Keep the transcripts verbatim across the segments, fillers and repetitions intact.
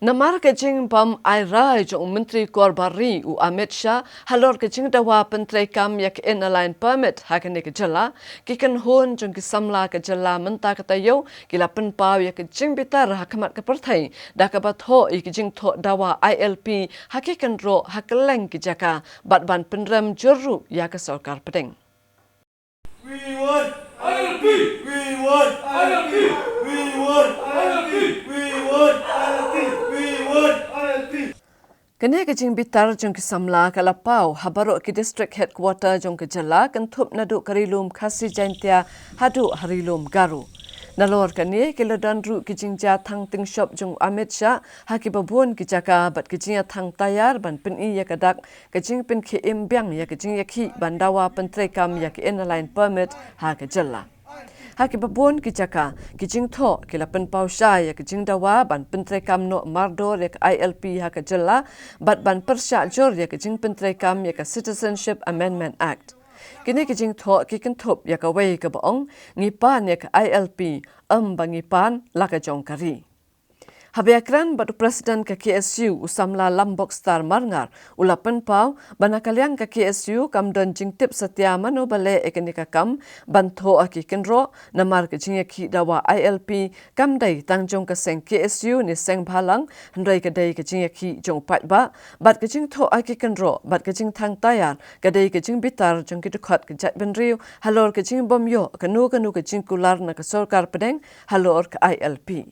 Namar ka jingbym ai rai jong u Myntri Kor Bar Ri u Amit Shah halor ka jingdawa pyntreikam ïa ka Inner Line Permit ha kane ka jylla, ki kynhun jong ki samla ka jylla mynta ka taïew ki la pynpaw ïa ka jingbitar ha khmat ka pyrthei da kaba thoh ïa ka jingthoh dawa I L P ha ki kynroh ha kylleng ki jaka bad ban pynrem jur ruh ïa ka sorkar pdeng. We want I L P. We want I L P. We want I L P. We want I L P. We want I L P. Kane ka jingbitar jong ki samla ka la paw ha baroh ki district headquarter jong ka jylla, kynthup naduh ka Ri Lum Khasi Jaintia haduh ha Ri Lum Garo. Nalor kane ki la don ruh ki jingjia thang tyngshop jong u Amit Shah ha kiba bun ki jaka bad ki jingïathang taiar ban pyni ïa ka dak ka jingpynkhie im biang ïa ka jingïakhih ban dawa pyntreikam ïa ka Inner Line Permit ha ka jylla. Ha kiba bun ki jaka, ki jingthoh ki la pynpaw shai ïa ka jingdawa ban pyntreikam noh mardor ïa ka I L P ha ka jylla bad ban pyrshah jur ïa ka jingpyntreikam ïa ka Citizenship Amendment Act. Kine ki jingthoh ki kynthup ïa kawei kaba ong, ngi pan ïa ka I L P, ym ba ngi pan la ka jong ka ri. Haba ïakren bad u President ka K S U u samla Lambok Star Marngar, u la pynpaw ba na ka liang ka K S U kam don jingtip satia mano ba leh ïa kane ka kam ban thoh ha ki kynroh, namar ka jingïakhih dawa I L P kam dei tang jong ka seng K S U ne seng bhalang, hynrei ka dei ka jingïakhih jong u paidbah, bad ka jingthoh ha ki kynroh bad ka jingthang taiar ka dei ka jingbitar jong ki dkhot ka jaitbynriew halor ka jingbym ïoh kano kano ka jingkular na ka sorkar pdeng halor ka I L P.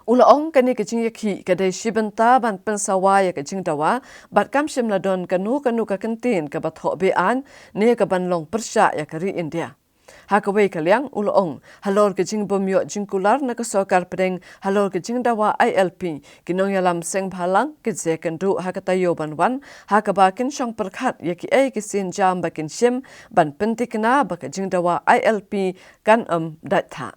U la ong kane ka jingïakhih ka dei shi bynta ban pynsawa ïa ka jingdawa bad kam shym la don kano kano ka kyntien kaba thoh be-aiñ ne kaban long pyrshah ïa ka ri India. Ha kawei ka liang u la ong, halor ka jingbym ïoh jingkular na ka sorkar pdeng halor ka jingdawa I L P, ki nongïalam seng bhalang kin sa ïakynduh ha ka taïew ban wan, ha kaba kin shong pyrkhat ïa kiei ki sienjam ba kin shim ban pynthikna ba ka jingdawa I L P kan ym dait thah.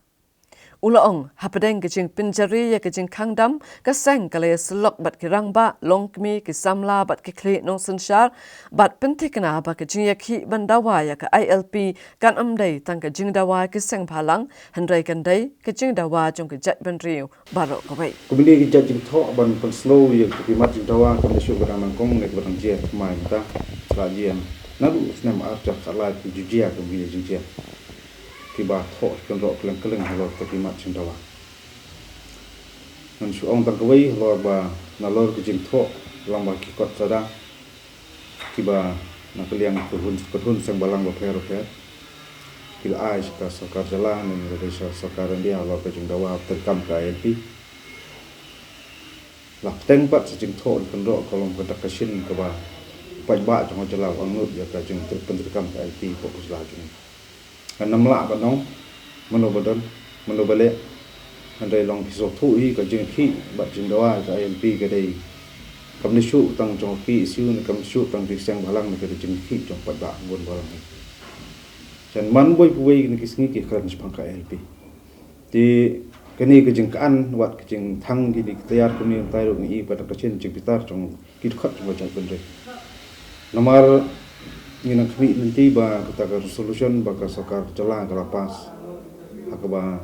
U la ong, hapdeng ka jingpynjari ïa ka jingkhang dam, ka seng ka la ïasyllok bad ki rangbah, longkmie, ki samla bad ki khlieh nongsynshar, bad pynthikna ba ka jingïakhih ban dawa ïa ka I L P kan ym dei tang ka jingdawa ki seng bhalang, hynrei kan dei ka jingdawa jong ka jaitbynriew baroh kawei. Kumne ki jait jingthoh ban pynsngew ïa ki mat jingdawa kam da shuh ba dang nyngkong ne ba dang jia thymmai mynta, la jia naduh snem ar hajar khatlai ki ju jia kumne jingjia kiba thoh kynroh kylleng kylleng halor kata ki mat jingdawa. Ngan shu ong tang kawei halor ba nalor ki jingthoh lyngba ki kot sada kiba na ka liang ka hun, ka hun seng bhalang bapher bapher ki la ai sha ka sorkar jylla ne lane sha sorkar India halor ka jingdawa treikam ka I L P. La bteng pat sa jingthoh kynroh ka long ka dak ka shin kaba paidbah jong ka jylla u angnud ïa ka jingtreikam ka I L P hapoh ka jylla jong ngi. Kan ym lah ban ong mano ba don, mano ba leh. Hynrei long phi sngewthuh hi ka jingkhih bad jingdawa ka I L P ka dei kam da shuh tang jong ka K S U ne kam da shuh tang jong ki seng bhalang ne ka dei jingkhih jong paidbah bun bhalang hi. Jan man boi pawei kine ki sngi ki kren shaphang ka I L P. Te kane ka jingkhan wat ka jingthang kine ki tiar kumne tai ruh ngi i ba da ka shin jingbitar jong ki dkhot jong ka jaitbynriew. Namar ngi nang khmih lynti ba kata ka resolution ba ka sorkar jylla ka la pass ha kaba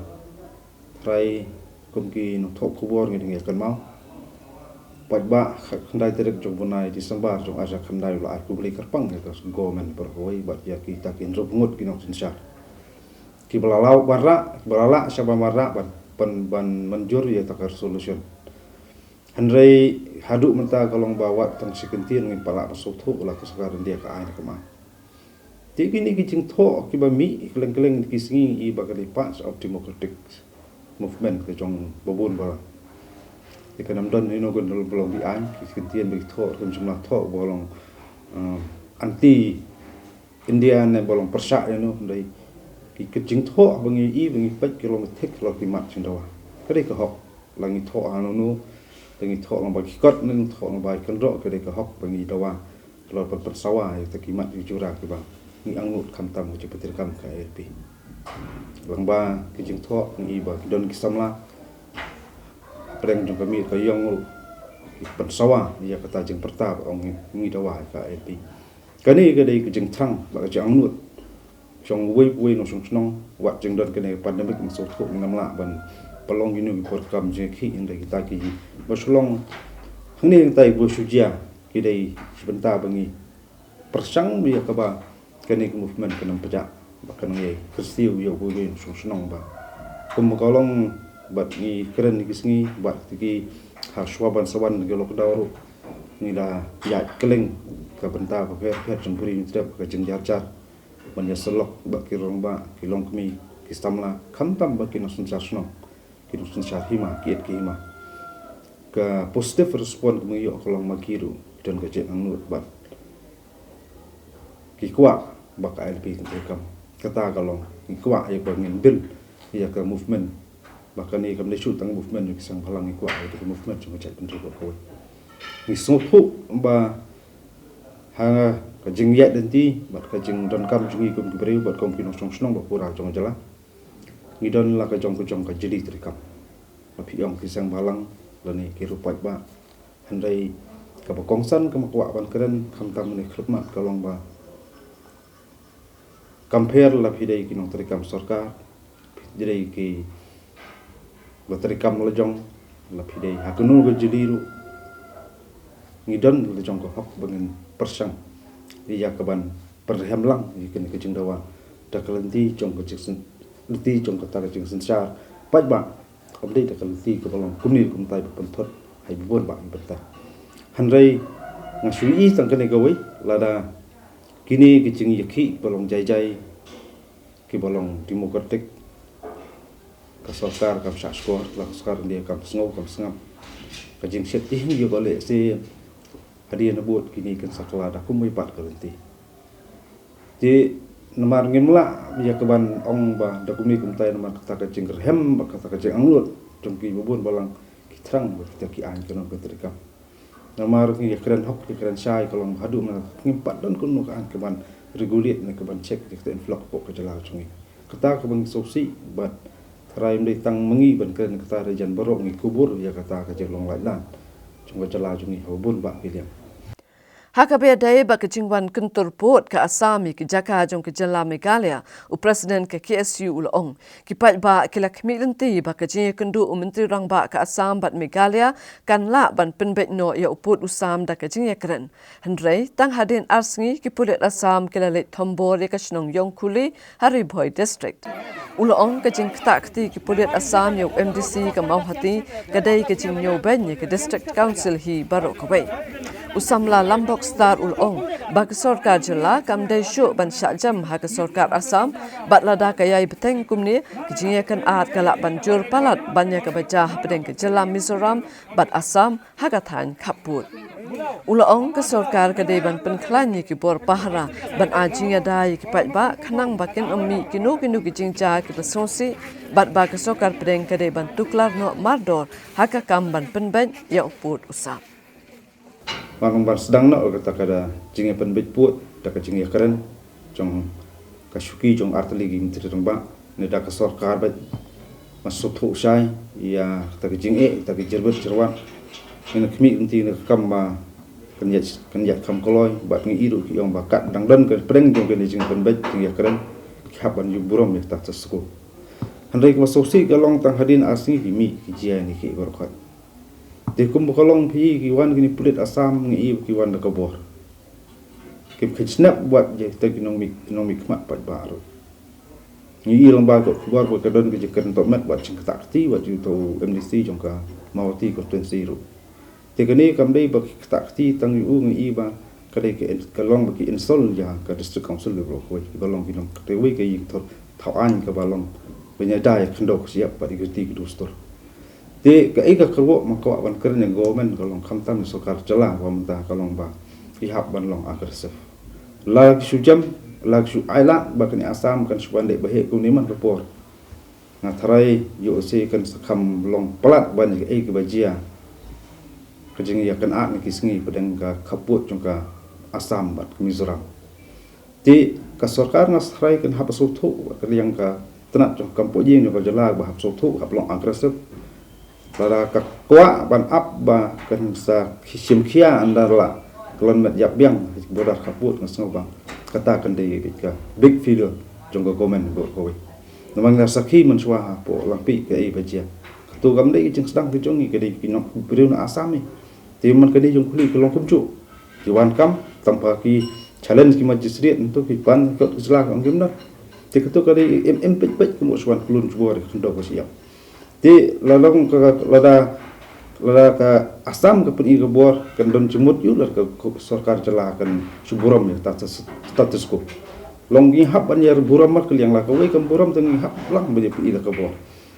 trai kum ki nongthoh khubor ngi dang ïa kynmaw. Paidbah khyndai tarik jong u bnai December jong ar hajar khyndai u la ai khublei kyrpang ïa ka government baroh kawei bad ïa kita ki hynriew ngut ki nongsynshar kiba la lah ban rah, kiba la lah sha ban rah ban, ban, ban mynjur ïa kata ka resolution. Hynrei haduh mynta ka long ba wat tang shi kyntien ngim pat lah ban sngewthuh la ka sorkar India ka ai ne kam ai. Te kine ki jingthoh kiba mih kylleng kylleng ki sngi i ba ka dei part of democratic movement ka jong ba bun bhalang. Te kan ym don ïano ka dei ba long be-aiñ, ki kyntien ba ki thoh, kan shym la thoh ba long, um, anti India ne ba long pyrshah ïano, hynrei ki, ki jingthoh ba ngi i ba ngi peit ki long thik halor ki mat jingdawa. Ka dei ka hok, la ngi thoh ha no no, la ngi thoh lyngba ki kot ne ngi thoh lyngba ki kynroh, ka dei ka hok ba ngi dawa halor ban pynsawa ïa kita ki mat ki jura kiba ngi angnud khamtam ka jingpyntreikam ka I L P. Lyngba ki jingthoh ngi i ba ki don ki samla pdeng jong ka miet ka ïong ruh ki pynsawa ïa kata jingpyrta ba ong ngi, ngi dawa ïa ka I L P. Kane ka dei ka jingthrang bad ka jingangnud jong uwei pa uwei u nongshong shnong. Wat jingdon kane ka pandemic ngi sngewthuh ngim lah ban Ba long kino ki program jingïakhih, hynrei kita ki ba shu long hangne hangtai ba shu jia, ki dei shi bynta ba ngi pyrshang ïa kaba kane ka movement kan ym pjah, ba kan ïai kyrsiew ïa uwei uwei u nongshong shnong. Ba kum ka long, bad ngi kren ki sngi, bad ki ha shuwa ban sa wan ki lockdown ruh, ngi la ïaid kylleng ka bynta bapher bapher jong ka Ri Hynñiewtrep, ka jingjar jar ban ïasyllok bad ki rangbah, ki longkmie, ki samla, khamtam bad ki nongsynshar shnong, ki nongsynshar hima, ki ïeit ki hima. Ka positive response kaba ngi ïoh ka long ma ki ruh ki don ka jingangnud bad ki kwah ba ka I L P kan treikam. Kata ka long, ngi kwah ïa ba ngin build ïa ka movement, ba kane kam dei shuh tang movement jong ki seng bhalang, ngi kwah ïa ka movement jong ka jaitbynriew baroh kawei. Ngi sngewthuh ba ha ka jingïaid lynti bad ka jingdonkam jong ngi kum ki briew bad kum ki nongshong shnong ba pura jong ka jylla, ngi don la ka jong ka jong ka jylliew treikam. Ba phi ong ki seng bhalang lane ki ruh paidbah. Hynrei kaba kongsan kaba kwah ban kren, khamtam ne khlem mat, ka long ba compare la phi dei ki nongtreikam sorkar, phi dei ki ba treikam la jong, la phi dei ha kano ka jylliew ruh, ngi don la jong ka hok ba ngin pyrshang ïa kaban pyrhem lang ïa kane ka jingdawa da ka lynti jong ka jingsyn-, lynti jong kata ka jingsynshar paidbah. Kam dei da ka lynti kaba long kumne kumtai ba pynthut ha i bun bah i bynta. Hynrei nga shu ïohi tang kane kawei, lada kine ki jingïakhih ba long jai jai, kiba long democratic, ka sorkar kam shah shkor, la ka sorkar India kam sngew kam sngap. Ka jingsheptieng ïa ba leh se hadien habud, kine kan sa kylla da kumwei pat ka lynti. Te namar ngim lah ïa kaban ong ba da kumne kumtai, namar kata ka jingrhem bad kata ka jingangnud jong ki ba bun balang, ki thrang ba kita ki aiñ kan ym treikam. Namar ngi ïa kren hok ïa kren shai, ka long haduh mynta ngim pat don kano ka aiñ kaban regulate ne kaban check ïa kata influx hapoh ka jylla jong ngi. Kata kaba ngi sngewsih, bad tharai ym dei tang ma ngi ban kren kata, hynrei jan baroh ngi kubur ïa kata ka jinglong laitlan jong ka jylla jong ngi ha bun bah ki liang. Ha kaba ïadei bad ka jingwan kyntur pud ka Assam ïa ki jaka jong ka jylla Meghalaya, u President ka K S U u la ong, ki paidbah ki la khmih lynti ba ka jingïakynduh u Myntri Rangbah ka Assam bad Meghalaya kan lah ban pynbeit noh ïa u pud u sam da ka jingïakren. Hynrei tang hadien ar sngi, ki pulit Assam ki la leit thombor ïa ka shnong Yongkhuli ha Ri Bhoi District. U la ong, ka jingktah kti ki pulit Assam ïa u M D C ka Mawhati ka dei ka jingñiewbeiñ ïa ka District Council hi baroh kawei. U samla Lambok Star u la ong ba ka sorkar jylla kam dei shuh ban shah jem ha ka sorkar Assam, bad lada ka ïai bteng kumne, ka jingïakynad ka lah ban jur palat ban ïa kaba jia hapdeng ka jylla Mizoram bad Assam ha ka thaiñ khappud. U la ong, ka sorkar ka dei ban pynkhlaiñ ïa ki bor pahara ban ai jingïada ïa ki paidbah khnang ba kin ym mih kino kino ki jingjia kiba sngewsih, bad ba ka sorkar pdeng ka dei ban tuklar noh mardor ha ka kam ban pynbeit ïa u pud u sam. Ba ngam ban sdang noh kata ka da jingïapynbeit pud da ka jingïakren jong ka shuki jong artylli ki Myntri Rangbah ne da ka sorkar bad. Nga sngewthuh shai ïa kata ka jingeh, kata ka jingbieit jingwan. Ngin khmih lynti na ka kam ba kan ïaid, kan ïaid kham kloi, bad ngi i ruh ki ong ba kat dang don ka pdeng jong kane jingpynbeit jingïakren, ki hap ban ïuh burom ïa kata ka sku. Hynrei kaba sngewsih ka long tang hadien ar sngi ki mih ki jia ne ki baroh khoit. Te kumba ka long phi, ki wan kine pulit Assam, ngi i ba ki wan da ka bor. Kim kheiñ sngap wat ïa kita ki nongmih, nongmihkhmat paidbah ruh. Ngi i lyngba ka khubor ba ka don ka jingkren tohmet wat jingktah kti wat ïa uta u M D C jong ka Mawhati constituency ruh. Te kane kam dei ba ki ktah kti tang ïa u, ngi i ba ka dei ka in-, ka long ba ki insult ïa ka District Council baroh kawei, kiba long ki nongtrei wei ka ïing thaw aiñ kaba long ban ïada ïa ka khyndew ka shyiap bad ïa ka riti ka dustur. Te kaei ka kyrwoh ma kwah ban kren ïa ka government ka long khamtam ïa sorkar jylla ba mynta ka long ba ki hap ban long aggressive. La ki shu jem, la ki shu ailad ba kane Assam kan shu wan dei ba heh kumne man ka por. Nga tharai ïoh se kan sa kham long palat ban ïa kaei kaba jia. Ka jingïakynad na ki sngi pdeng ka khappud jong ka Assam bad ka Mizoram. Te ka sorkar nga tharai kan hap sngewthuh, ka liang ka tnat jong ka kam pynïeng jong ka jylla ba hap sngewthuh, hap long aggressive. Lada ka kwah ban ap ba kan sa shim khia ynda la kyllon met ïap biang ha ka border khappud, nga sngew ba kata kan dei ka big failure jong ka government baroh kawei. Namar ngi la sakhi mynshuwa hapoh Langpih kaei ba jia. To kam dei ki jingsdang ki jong ngi, ka dei ki nongbriew na Assam hi. Te man ka dei jong khuli ka long kumjuh. Ki wan kam tang ba ki challenge ki magistrate, ntu ki pan ki kot ki jylla kam kim na. Te kato ka dei em em peit peit kumjuh shuwan klun jubor khyndew ka siap. Te la long ka, lada, lada ka Assam ka pyni ka bor, kan don jingmut ïa u lada ka sorkar jylla kan shu burom ïa ka status, status quo. Long ngi hap ban ïa burom mar ka liang, la kawei kam burom, te ngi hap lang ban ïa pyni la ka bor.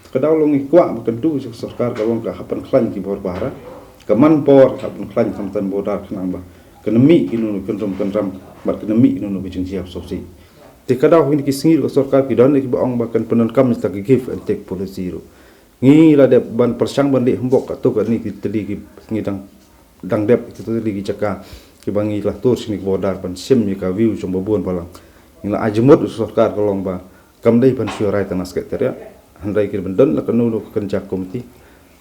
Ka daw long ngi kwah ba kan tu ka sorkar ka long ka hap ban khlaiñ ki bor bahra. Ka man por hap ban khlaiñ khamtam border khnang ba kan mih ki nunu kan rum kan ram, bad kan mih ki nunu ka jingjia sopsi. Te ka daw hi ki sngi ka sorkar ki don ki ba ong ba kan pyndonkam ïa ka give and take policy ruh. Ngi la dep ban pyrshang ban leh hynrei kato kane ki tylli ki ngi dang, dang dep kito tylli ki jaka ki ba ngi la tur shane ka border ban shim ïa ka view jong ba bun balang. Ngi la ai jingmut sorkar ka long ba kam dei ban shu rai tang na secretariat. Hynrei ki ban don la kano kano ka kynja committee,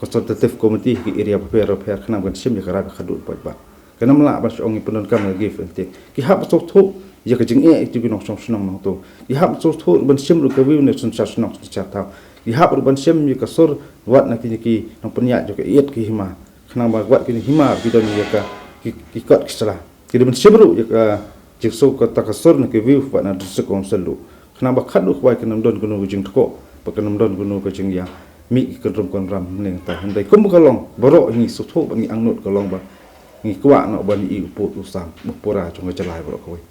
consultative committee ki area bapher bapher khnang ban shim ïa ka rai ba khadduh paidbah. Kan ym lah ban shu ong ngi pyndonkam ïa ka give and take. Ki hap sngewthuh ïa ka jingeh ïa ki nongshong shnong nongtuh. Ki hap sngewthuh ban shim ruh ka view na synshar shnong synshar thaw. Ki hap ruh ban shim ïa ka sur wat na kine ki nongpynïaid jong ka ïit ki hima. Khnang ba wat kine hima ki don ïa ka ki, ki kot ki sla. Ki dei ban shim ruh ïa ka jingso kata ka sur na ki view wat na district council ruh. Khnang ba khadduh khwai kan ym don kano ka jingthoh, ba kan ym don kano ka jingïa mih ki kynrum kynram ne ta. Hynrei kum ka long baroh ngi sngewthuh ba ngi angnud ka long ba ngi kwah noh ban ïohi u pud u sam ba pura jong ka jylla baroh kawei.